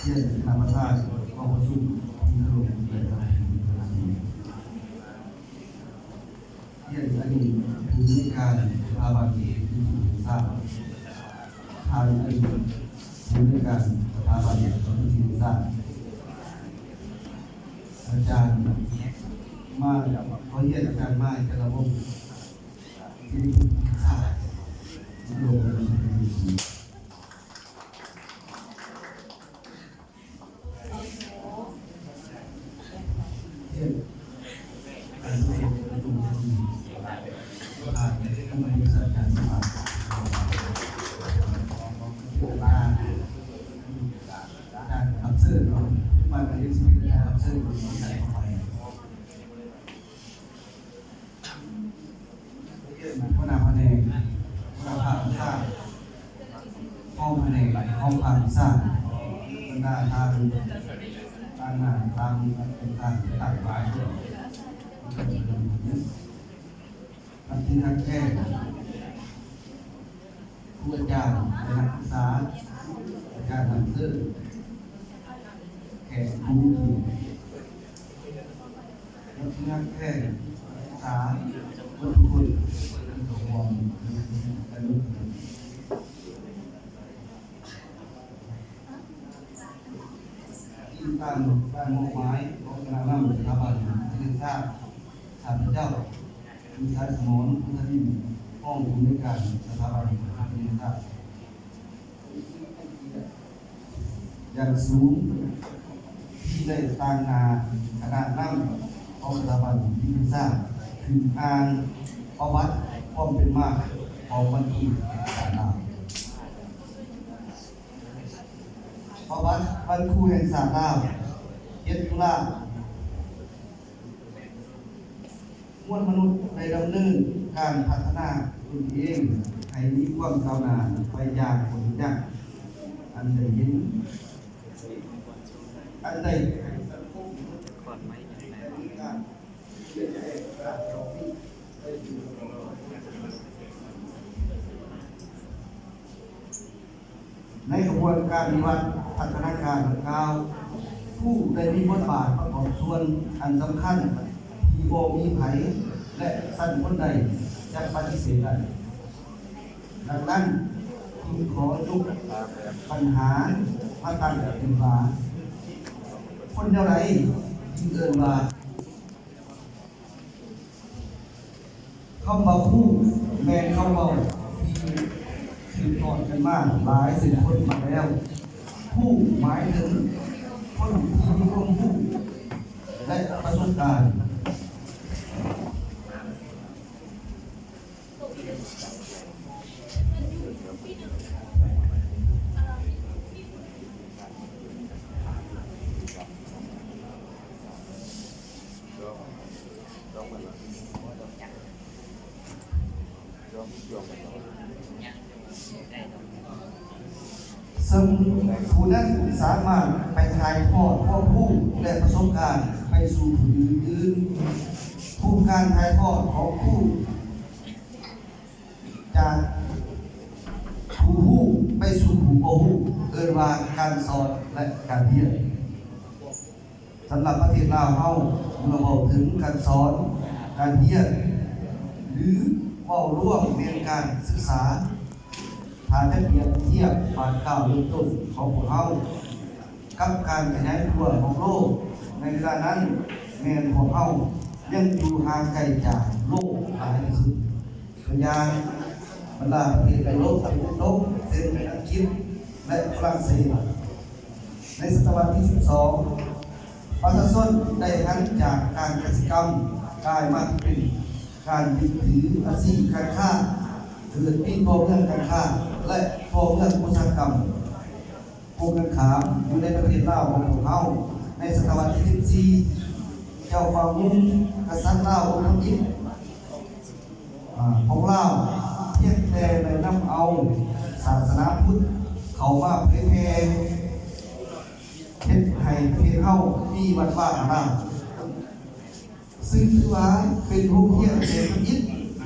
ຮຽນຄະນະປະທານກອງປະຊຸມທີ່ເຄົາລົບ ແລະ ທ່ານ ຮຽນອະດີດຜູ້ອຳນວຍການສະຖາບັນວິທະຍາແຫ່ງຊາດ, ທ່ານອະດີດຜູ້ອຳນວຍການສະຖາບັນວິທະຍາແຫ່ງຊາດ, ອາຈານມາຍ, ຂໍຮຽນອາຈານມາຍ ຈາລະວົງ ສິລິພິມພິຊາດ ລວມໄປເຖິງ ຫົວໜ້າພະແນກ ຫົວໜ້າພາກວິຊາ ຮອງພະແນກ ຮອງພາກວິຊາ ບັນດາທ່ານ ທ່ານນາງຕາມຕ່າງໆ ຕ່າງໆ ຫຼາຍຄົນ ນັກຮຽນຮັກແພງ ຄູອາຈານ ແລະ ນັກສຶກສາ, ອາຈານນຳເຊີ, ແຂກຜູ້ມີກຽດ ແລະ ນັກແພງສາເບິດທຸກຄົນທີ່ເຂົ້າຮ່ວມການລົງທຶນ. ອີງຕາມການມອບໝາຍຂອງຄະນະນຳສະຖາບັນວິທະຍາແຫ່ງຊາດ, ຂ້າພະເຈົ້າ ມີສາຍສະໝອນ ພຸດທະນິນ, ຮອງຜູ້ອຳນວຍການສະຖາບັນວິທະຍາແຫ່ງຊາດ ຢ່າງສູງ ທີ່ໄດ້ຕາງໜ້າຄະນະນຳຂອງສະຖາບັນວິທະຍາແຫ່ງຊາດ ຂຶ້ນອ່ານປະຫວັດຄວາມເປັນມາຂອງວັນຄູແຫ່ງຊາດລາວ. ປະຫວັດວັນຄູແຫ່ງຊາດລາວ ເຈັດ ຕຸລາ ມວນມະນຸດໄດ້ດຳເນີນການພັດທະນາຕົນເອງໃຫ້ມີຄວາມກ້າວໜ້າໄປຢ່າງບໍ່ຢຸດຢັ້ງ, ອັນໄດ້ເຫັນ, ອັນໄດ້ໃຫ້ສັງຄົມໄດ້ມີການ ໃນຂະບວນການວິວັດພັດທະນາການດັ່ງກ່າວ, ຄູໄດ້ມີບົດບາດປະກອບສ່ວນອັນສຳຄັນທີ່ບໍ່ມີໃຜ ແລະ ຊັ້ນຄົນໃດຈະປະຕິເສດໄດ້. ດັ່ງນັ້ນ, ຈຶ່ງຂໍຍົກບັນຫາມາຕັ້ງເປັນວ່າ ຄົນແນວໃດຈຶ່ງເອີ້ນວ່າ ຄຳວ່າຄູແມ່ນຄຳເວົ້າທີ່ສືບທອດກັນມາຫຼາຍສິບຄົນມາແລ້ວ. ຄູໝາຍເຖິງຄົນທີ່ມີຄວາມຮູ້ ແລະ ປະສົບການ. ເຊິ່ງຜູ້ນັ້ນສາມາດໄປຖ່າຍທອດຄວາມຮູ້ ແລະ ປະສົບການໄປສູ່ຜູ້ອື່ນ. ໂຄງການຖ່າຍທອດຂອງຄູ ຈາກຜູ້ຮູ້ໄປສູ່ຜູ້ບໍ່ຮູ້ ເອີ້ນວ່າການສອນ ແລະ ການຮຽນ. ສຳລັບປະເທດລາວເຮົາ, ເມື່ອເວົ້າເຖິງການສອນ, ການຮຽນ ຫຼື ເວົ້າລວມແມ່ນການສຶກສາ, ຖ້າຈະປຽບທຽບບາດກ້າວເລີ່ມຕົ້ນຂອງພວກເຮົາ ກັບການຂະຫຍາຍຕົວຂອງໂລກໃນເວລານັ້ນ ແມ່ນພວກເຮົາຍັງຢູ່ຫ່າງໄກຈາກໂລກຫຼາຍທີ່ສຸດ. ຕົວຢ່າງ, ບັນດາປະເທດໃນໂລກຕາເວັນຕົກ ເຊັ່ນ ອັງກິດ ແລະ ຝຣັ່ງເສດ. ໃນສະຕະວັດທີສິບສອງ ປະຊາຊົນໄດ້ຫັນຈາກການກະສິກຳ ກາຍມາເປັນການຍຶດຖືອາຊີບການຄ້າ, ເກີດມີພໍ່ເມືອງການຄ້າ ແລະ ພໍ່ເມືອງອຸດສາຫະກຳ. ກົງກັນຂ້າມ, ຢູ່ໃນປະເທດລາວຂອງພວກເຮົາ ໃນສະຕະວັດທີສິບສີ່ ເຈົ້າຟ້າວງຸ່ມ ກະສັດລາວອົງທຳອິດ ອາ ຂອງລາວ ພຽງແຕ່ໄດ້ນຳເອົາສາສະໜາພຸດເຂົ້າມາເຜີຍແຜ່ ເຮັດໃຫ້ປະເທດເຮົາມີວັດວາອາຣາມ ຊຶ່ງຖືວ່າເປັນໂຮງຮຽນເອກະນິດ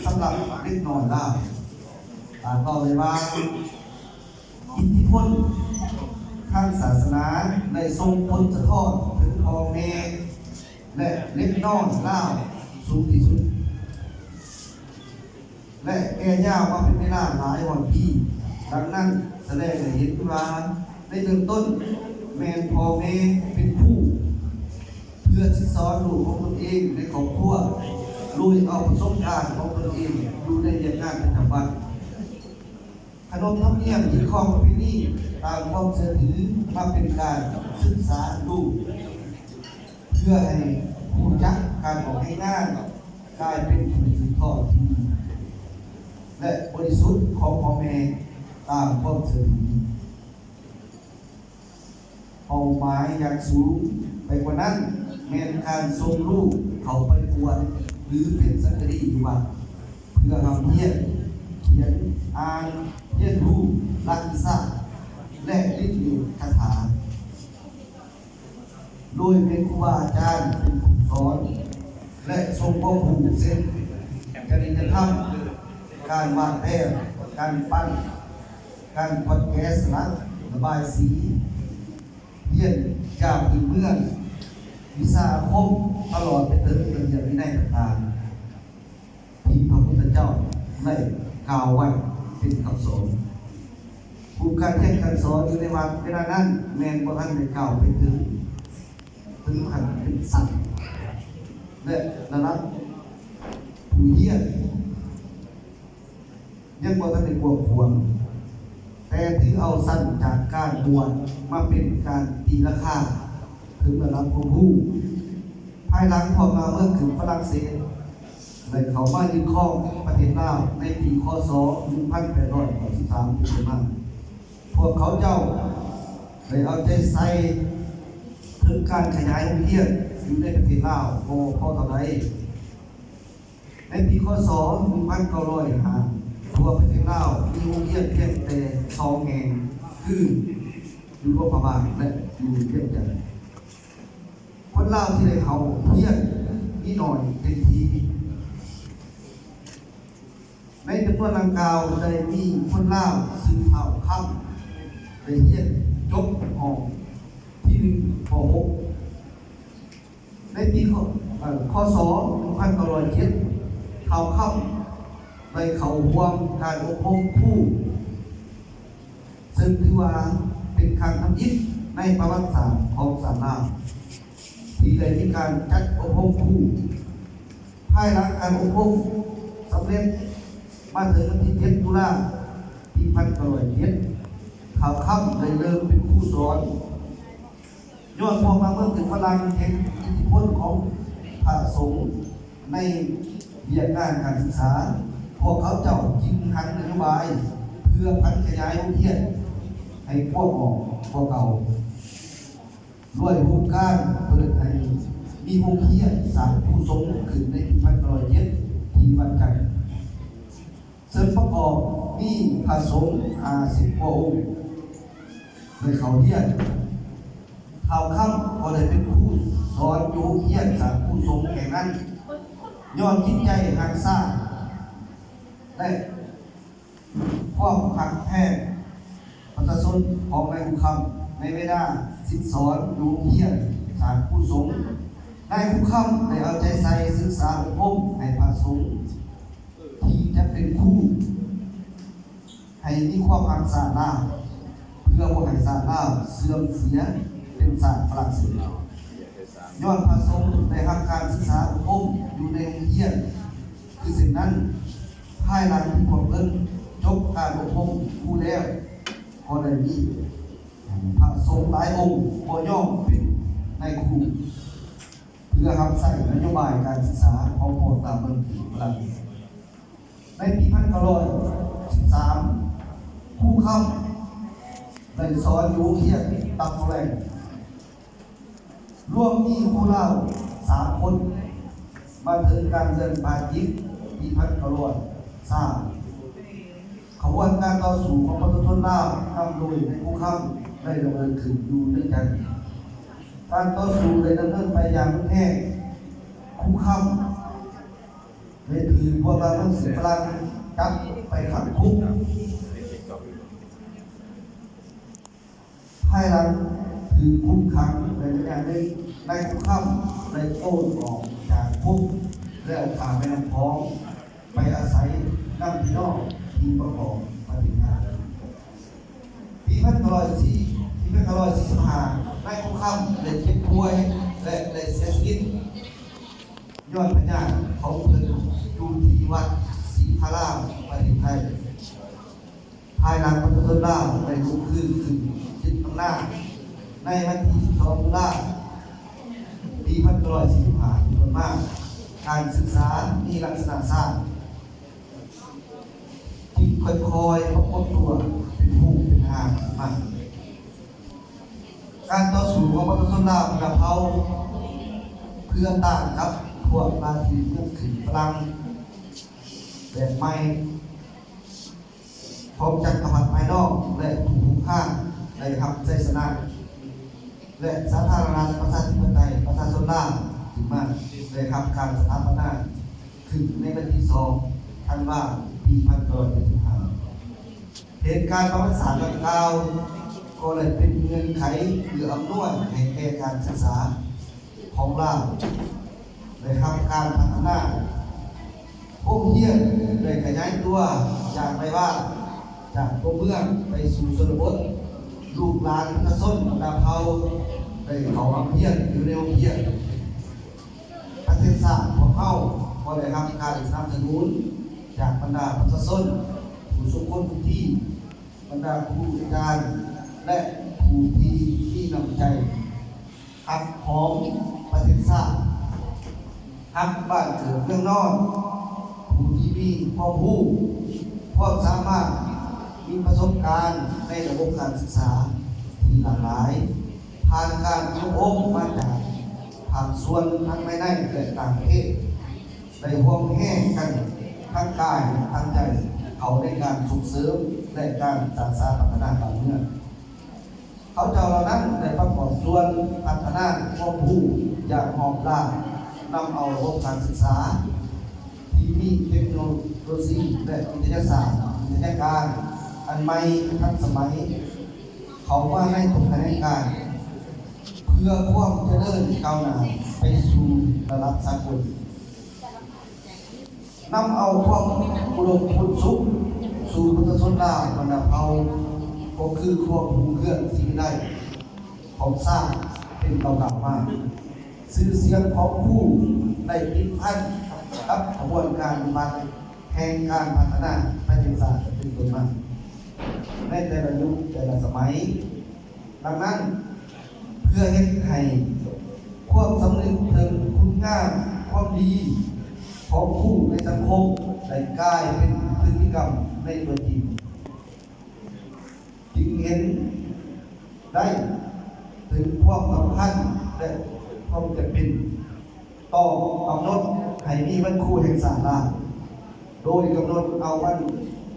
ສຳລັບເດັກນ້ອຍລາວ. ອາດເວົ້າໄດ້ວ່າ ອິດທິພົນ ທາງສາສະໜາໄດ້ສົ່ງຜົນສະທ້ອນເຖິງພໍ່ແມ່ ແລະ ເດັກນ້ອຍລາວສູງທີ່ສຸດ ແລະ ແກ່ຍາວມາເປັນເວລາຫຼາຍຮ້ອຍປີ. ດັ່ງນັ້ນ ສະແດງໃຫ້ເຫັນວ່າ ໃນເບື້ອງຕົ້ນແມ່ນພໍ່ແມ່ເປັນຄູ ເພື່ອສິດສອນລູກຂອງຕົນເອງໃນຄອບຄົວ ໂດຍເອົາປະສົບການຂອງຕົນເອງຢູ່ໃນວຽກງານປະຈຳວັນ. ຂະໜົບທຳນຽມຮີດຄອງປະເພນີຕາມຄວາມເຊື່ອຖືມາເປັນການສຶກສາລູກ ເພື່ອໃຫ້ຮູ້ຈັກການອອກແຮງງານ, ກາຍເປັນຜູ້ສືບທອດທີ່ດີ ແລະ ບໍລິສຸດຂອງພໍ່ແມ່ຕາມຄວາມເຊື່ອຖື. ເປົ້າໝາຍຢ່າງສູງໄປກວ່ານັ້ນ ແມ່ນການສົ່ງລູກເຂົ້າໄປບວດ ຫຼື ເປັນສັງຄະດີຢູ່ວັດ ເພື່ອຮ່ຳຮຽນຂຽນອ່ານ, ຮຽນຮູ້ຫຼັກວິຊາ ແລະ ລິດເນດຄາຖາ ໂດຍມີຄູບາອາຈານເປັນຜູ້ສອນ ແລະ ຊົມຄວາມຮູ້ເຊັ່ນ ຈະລິຍະທຳ, ການວາດແຕ້ມ, ການປັ້ນ, ການຂອດແກະສະຫຼັກ, ລະບາຍສີ, ຮຽນຢາມພື້ນເມືອງ, ວິຊາອາຄົມ, ຕະຫຼອດໄປເຖິງລະບຽບວິໄນຕ່າງໆ ທີ່ພະພຸດທະເຈົ້າໄດ້ກ່າວໄວ້ເປັນຄຳສອນ. ຜູ້ການຮຽນການສອນຢູ່ໃນວັດເວລານັ້ນແມ່ນບໍ່ທັນໄດ້ກ້າວໄປເຖິງ ເຖິງຂັ້ນເປັນຊັ້ນ ແລະ ລະດັບຜູ້ຮຽນ ຍັງບໍ່ທັນໄດ້ກວ້າງຂວາງ, ແຕ່ຖືເອົາຊັ້ນຈາກການບວດມາເປັນການຕີລາຄາເຖິງລະດັບຄວາມຮູ້. ພາຍຫຼັງພວກລາວເມືອງຂຶ້ນຝຣັ່ງເສດ ໄດ້ເຂົ້າມາຍຶດຄອງປະເທດລາວໃນປີ ຄ.ສ. ໜຶ່ງພັນແປດຮ້ອຍເກົ້າສິບສາມເປັນຕົ້ນມາ, ພວກເຂົາເຈົ້າໄດ້ເອົາໃຈໃສ່ເຖິງການຂະຫຍາຍໂຮງຮຽນຢູ່ໃນປະເທດລາວບໍ່ພໍເທົ່າໃດ. ໃນປີ ຄ.ສ. ໜຶ່ງພັນເກົ້າຮ້ອຍຫ້າ ທົ່ວປະເທດລາວມີໂຮງຮຽນພຽງແຕ່ສອງແຫ່ງ ຄືຢູ່ຫຼວງພະບາງ ແລະ ຢູ່ວຽງຈັນ. ຄົນລາວທີ່ໄດ້ເຂົ້າຮຽນມີໜ້ອຍເຕັມທີ. ໃນຈຳນວນດັ່ງກ່າວໄດ້ມີຄົນລາວຊື່ທ້າວຄຳ ໄດ້ຮຽນຈົບຫ້ອງທີໜຶ່ງ ປໍຫົກ. ໃນປີ ຄ.ສ. ໜຶ່ງພັນເກົ້າຮ້ອຍເຈັດ ທ້າວຄຳໄດ້ເຂົ້າຮ່ວມການອົບຮົມຄູ ເຊິ່ງຖືວ່າເປັນຄັ້ງທຳອິດໃນປະຫວັດສາດຂອງຊາດລາວ ທີ່ໄດ້ມີການຈັດອົບຮົມຄູ. ພາຍຫຼັງການອົບຮົມສຳເລັດມາເຖິງວັນທີເຈັດ ຕຸລາ ປີ ພັນເກົ້າຮ້ອຍເຈັດ ທ້າວຄຳໄດ້ເລີ່ມເປັນຄູສອນ. ຍ້ອນພວກມາເມືອງຂຶ້ນຝຣັ່ງເຫັນອິດທິພົນຂອງພະສົງໃນວຽກງານການສຶກສາ, ພວກເຂົາເຈົ້າຈຶ່ງຫັນນະໂຍບາຍເພື່ອຜັນຂະຫຍາຍໂຮງຮຽນໃຫ້ກວ້າງອອກກວ່າເກົ່າ, ດ້ວຍຮູບການເປີດໃຫ້ມີໂຮງຮຽນສາດຄູສົງຂຶ້ນໃນປີ ພັນເກົ້າຮ້ອຍເຈັດ ທີ່ວັດຈັນ. ເຊິ່ງປະກອບມີພະສົງຫ້າສິບກວ່າອົງໄດ້ເຂົ້າຮຽນ. ທ້າວຄຳກໍໄດ້ເປັນຄູສອນຢູ່ໂຮງຮຽນສາດຄູສົງແຫ່ງນັ້ນ. ຍ້ອນຈິດໃຈຮັກຊາດ ແລະ ຄວາມຮັກແພງປະຊາຊົນຂອງນາຍຄູຄຳ ໃນເວລາສິດສອນຢູ່ໂຮງຮຽນສາດຄູສົງ, ນາຍຄູຄຳໄດ້ເອົາໃຈໃສ່ສຶກສາອົບຮົມໃຫ້ພະສົງ ທີ່ຈະເປັນຄູໃຫ້ມີຄວາມຮັກຊາດລາວ ເພື່ອບໍ່ໃຫ້ຊາດລາວເສື່ອມເສຍເປັນຊາດຝຣັ່ງເສດ. ຍ້ອນພະສົງໄດ້ຮັບການສຶກສາອົບຮົມຢູ່ໃນໂຮງຮຽນຄືເຊັ່ນນັ້ນ, ພາຍຫຼັງທີ່ພວກເພິ່ນຈົບການອົບຮົມຄູແລ້ວ, ກໍໄດ້ມີພະສົງຫຼາຍອົງບໍ່ຍອມເປັນນາຍຄູ ເພື່ອຮັບໃຊ້ນະໂຍບາຍການສຶກສາຂອງພວກຊາວເມືອງກີບຝຣັ່ງ. ໃນປີ ພັນເກົ້າຮ້ອຍສິບສາມ ຄູຄຳໄດ້ສອນຢູ່ໂຮງຮຽນຕຳແຫຼງ ລວມມີຄູລາວສາມຄົນ. ມາເຖິງກາງເດືອນພະຈິກ ປີ ພັນເກົ້າຮ້ອຍຊາວ ຂະບວນການຕໍ່ສູ້ຂອງປະຊາຊົນລາວ ນຳໂດຍນາຍຄູຄຳ ໄດ້ດຳເນີນຂຶ້ນຢູ່ວຽງຈັນ. ການຕໍ່ສູ້ໄດ້ດຳເນີນໄປຢ່າງຮຸນແຮງ. ຄູຄຳໄດ້ຖືກພວກລາວນຳເສຍຝຣັ່ງຈັບໄປຂັງຄຸກ. ພາຍຫຼັງຖືກຄຸມຂັງໄດ້ໄລຍະໜຶ່ງ, ນາຍຄົງຄຳໄດ້ໂອນອອກຈາກຄຸກ ແລ້ວຂ້າມແມ່ນ້ຳຂອງໄປອາໄສນຳພີ່ນ້ອງທີ່ປະກອບປະເທດໄທ. ປີພັນເກົ້າຮ້ອຍສີ່ ປີພັນເກົ້າຮ້ອຍສີ່ສິບຫ້າ ນາຍຄົງຄຳໄດ້ເຈັບປ່ວຍ ແລະ ໄດ້ເສຍຊີວິດ ຍ້ອນພະຍາດຂອງເພິ່ນຢູ່ທີ່ວັດສີພາລາມ ປະເທດໄທ. ພາຍຫຼັງປະຊາຊົນລາວໄດ້ລຸກຄືນຂຶ້ນຍຶດອຳນາດໃນວັນທີສິບສອງ ຕຸລາ ປີພັນເກົ້າຮ້ອຍສີ່ສິບຫ້າ ເປັນຕົ້ນມາ, ການສຶກສາມີລັກສະນະຊ້າ ຈຶ່ງຄ່ອຍໆປາກົດຕົວເປັນຮູບເປັນຮ່າງຂຶ້ນມາ. ການຕໍ່ສູ້ຂອງປະຊາຊົນລາວບັນດາເຜົ່າ ເພື່ອຕ້ານກັບພວກລາທິນເມືອງຂຶ້ນຝຣັ່ງແບບໃໝ່ຂອງຈັກກະພັດພາຍນອກ ແລະ ຜູ້ຮຸກຮານໄດ້ຮັບໄຊຊະນະ ແລະ ສາທາລະນະລັດປະຊາທິປະໄຕປະຊາຊົນລາວຂຶ້ນມາ ໄດ້ຮັບການສະຖາປະນາ ຂຶ້ນໃນວັນທີສອງ ທັນວາ ປີພັນເກົ້າຮ້ອຍເຈັດສິບຫ້າ. ເຫດການປະຫວັດສາດດັ່ງກ່າວ ກໍໄດ້ເປັນເງື່ອນໄຂເອື້ອອຳນວຍໃຫ້ແກ່ການສຶກສາຂອງລາວໄດ້ຮັບການພັດທະນາ. ໂຮງຮຽນໄດ້ຂະຫຍາຍຕົວຢ່າງໄວວາ ຈາກຕົວເມືອງໄປສູ່ຊົນນະບົດ, ລູກຫຼານປະຊາຊົນບັນດາເຜົ່າໄດ້ເຂົ້າຮ່ຳຮຽນຢູ່ໃນໂຮງຮຽນ. ປະເທດຊາດຂອງເຮົາກໍໄດ້ຮັບການສະໜັບສະໜູນຈາກບັນດາປະຊາຊົນຜູ້ຊົງຄຸນວຸດທິ, ບັນດາຄູອາຈານ ແລະ ຜູ້ທີ່ມີນ້ຳໃຈຮັກຫອມປະເທດຊາດ, ຮັກບ້ານເກີດເມືອງນອນ, ຜູ້ທີ່ມີຄວາມຮູ້, ຄວາມສາມາດ, ມີປະສົບການໃນລະບົບການສຶກສາທີ່ຫຼາກຫຼາຍ, ຜ່ານການຝຶກອົບຮົມມາຈາກ ພາກສ່ວນທັງພາຍໃນ ແລະ ຕ່າງປະເທດ ໄດ້ຮ່ວມແຮງກັນທັງກາຍທັງໃຈ ເຂົ້າໃນການສົ່ງເສີມ ແລະ ການສ້າງສາພັດທະນາບ້ານເມືອງ. ເຂົາເຈົ້າເຫຼົ່ານັ້ນໄດ້ປະກອບສ່ວນພັດທະນາຄວາມຮູ້ຢ່າງຮອບດ້ານ, ນຳເອົາລະບົບການສຶກສາທີ່ມີເຕັກໂນໂລຊີ ແລະ ວິທະຍາສາດ, ວິທະຍາການອັນໃໝ່ທັນສະໄໝ ເຂົ້າມາໃນທຸກຂະແໜງການ ເພື່ອຄວາມຈະເລີນກ້າວໜ້າໄປສູ່ລະດັບສາກົນ. ນຳເອົາຄວາມອຸດົມພົນສຸກສູ່ປະຊາຊົນລາວບັນດາເຜົ່າ ກໍຄືຄວາມຮຸ່ງເຮືອງສີວິໄລຂອງຊາດເປັນເກົ່າການມາ. ຊື່ສຽງຂອງຄູໄດ້ຕິດພັນກັບຂະບວນການປະຕິບັດແຫ່ງການພັດທະນາປະເທດຊາດເປັນຕົ້ນມາ ໃນແຕ່ລະຍຸກແຕ່ລະສະໄໝ. ດັ່ງນັ້ນ, ເພື່ອເຮັດໃຫ້ຄວາມສຳນຶກເຖິງຄຸນງາມຄວາມດີຂອງຄູໃນສັງຄົມໄດ້ກາຍເປັນພຶດຕິກຳໃນຕົວຈິງ, ຈຶ່ງເຫັນໄດ້ເຖິງຄວາມສຳຄັນ ແລະ ຄວາມຈຳເປັນຕ້ອງກຳນົດໃຫ້ມີວັນຄູແຫ່ງຊາດລາວ, ໂດຍກຳນົດເອົາວັນ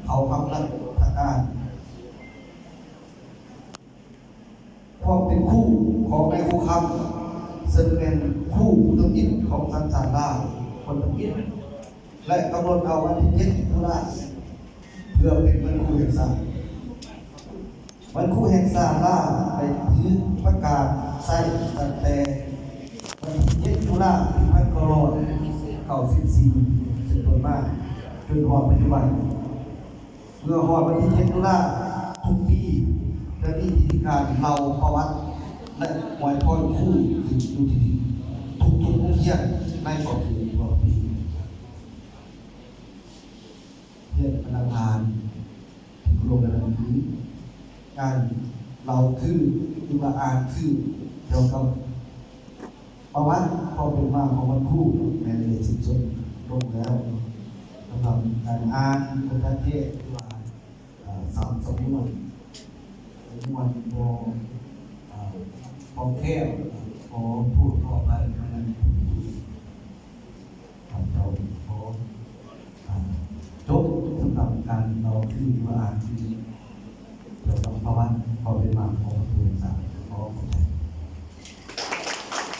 ເຂົ້າຮັບລັດຖະການ. ຄວາມເປັນຄູຂອງນາຍຄູຄຳ ເຊິ່ງແມ່ນຄູຜູ້ທຳອິດຂອງສັນຊາດລາວຄົນທຳອິດ ແລະ ກຳນົດເອົາວັນທີເຈັດ ຕຸລາ ເພື່ອເປັນວັນຄູແຫ່ງຊາດ. ວັນຄູແຫ່ງຊາດລາວໄດ້ຖືກປະກາດໃຊ້ຕັ້ງແຕ່ວັນທີເຈັດ ຕຸລາ ປີພັນເກົ້າຮ້ອຍເກົ້າສິບສີ່ ເປັນຕົ້ນມາ ຈົນຮອດປັດຈຸບັນ. ເມື່ອຮອດວັນທີເຈັດ ຕຸລາ ທຸກປີ ຈະມີພິທີການເລົ່າປະຫວັດ ແລະ ອວຍພອນຄູຂຶ້ນຢູ່ທີ່ນີ້ ທຸກໆໂຮງຮຽນໃນຂອບເຂດທົ່ວປະເທດ. ຮຽນບັນດາທ່ານທີ່ເຄົາລົບ ແລະ ນັບຖື, ການເລົ່າຄື ຫຼືວ່າອ່ານຄື ກ່ຽວກັບ ປະຫວັດຄວາມເປັນມາຂອງວັນຄູແມ່ນໄດ້ສິ້ນສຸດລົງແລ້ວ. ສຳລັບການອ່ານ ຈະຈັດແຍກ ຫຼືວ່າ ເອີ່ ສາມສຳນວນ ສຳນວນບໍ່ ເອີ່ ຄ່ອງແຄ້ວ ຂໍໂທດຂໍອະໄພນຳ ຂ້າພະເຈົ້າຂໍ ອ່າ ຈົບສຳລັບການເລົ່າຄືວ່າອ່ານຄື